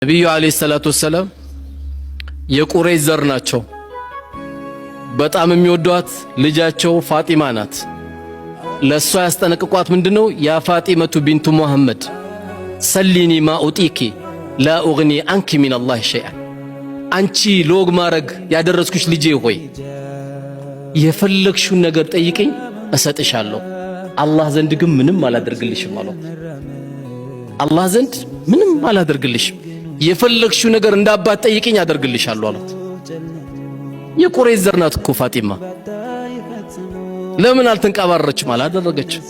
ነቢዩ عليه الصلاة والسلام የቁረይሽ ዘር ናቸው። በጣም የሚወዷት ልጃቸው ፋጢማ ናት። ለእሷ ያስጠነቅቋት ምንድነው? يا فاطمة بنت محمد سليني ما أعطيك لا أغني عنك من الله شيئا። አንቺ ለወግ ማዕረግ ያደረስኩሽ ልጄ ሆይ፣ የፈለግሽውን ነገር ጠይቀኝ እሰጥሻለሁ፣ አላህ ዘንድ ግን ምንም አላደርግልሽም አሏት። አላህ ዘንድ ምንም አላደርግልሽም፣ የፈለግሽው ነገር እንዳባት ጠይቀኝ አደርግልሻለሁ አሏት። የቁረይሽ ዘር ናት እኮ ፋጢማ። ለምን አልተንቀባረረችም? አላደረገችም።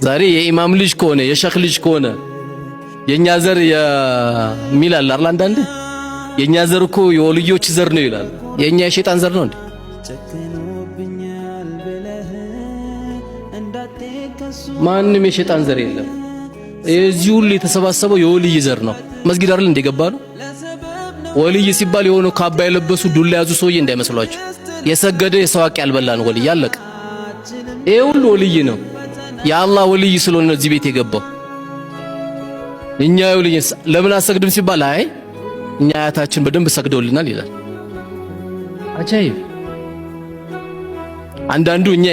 ዛሬ የኢማም ልጅ ከሆነ፣ የሸኽ ልጅ ከሆነ የኛ ዘር የሚል አለ አይደል? አንዳንዴ የኛ ዘር እኮ የወልዮች ዘር ነው ይላል። የኛ የሸይጣን ዘር ነው እንዴ? ማንም የሸይጣን ዘር የለም። የዚህ ሁሉ የተሰባሰበው የወልይ ዘር ነው። መስጊድ አይደል እንደገባ ነው። ወልይ ሲባል የሆነ ካባ የለበሱ ዱላ ያዙ ሰውዬ እንዳይመስሏቸው። የሰገደ የሰው ሐቅ ያልበላ ነው ወልይ። አለቀ። ይሄ ሁሉ ወልይ ነው። የአላህ ወልይ ስለሆነ እዚህ ቤት የገባው። እኛ የወልይ ለምን አሰግድም ሲባል አይ እኛ አያታችን በደንብ ሰግደውልናል ይላል። አጃይብ። አንዳንዱ እኛ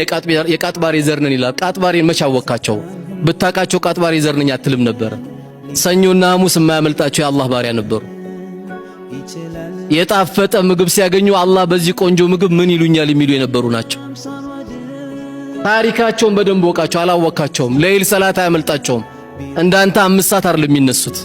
የቃጥባሬ ዘር ነን ይላል። ቃጥባሬን መች አወካቸው? ብታቃቸው ቃጥባሬ ዘር ነኝ አትልም ነበረ። ሰኞና ሐሙስ የማያመልጣቸው የአላህ ባሪያ ነበሩ። የጣፈጠ ምግብ ሲያገኙ አላህ በዚህ ቆንጆ ምግብ ምን ይሉኛል የሚሉ የነበሩ ናቸው። ታሪካቸውን በደንብ ወቃቸው። አላወካቸውም። ሌይል ሰላት አያመልጣቸውም። እንዳንተ 5 ሰዓት አይደለም የሚነሱት።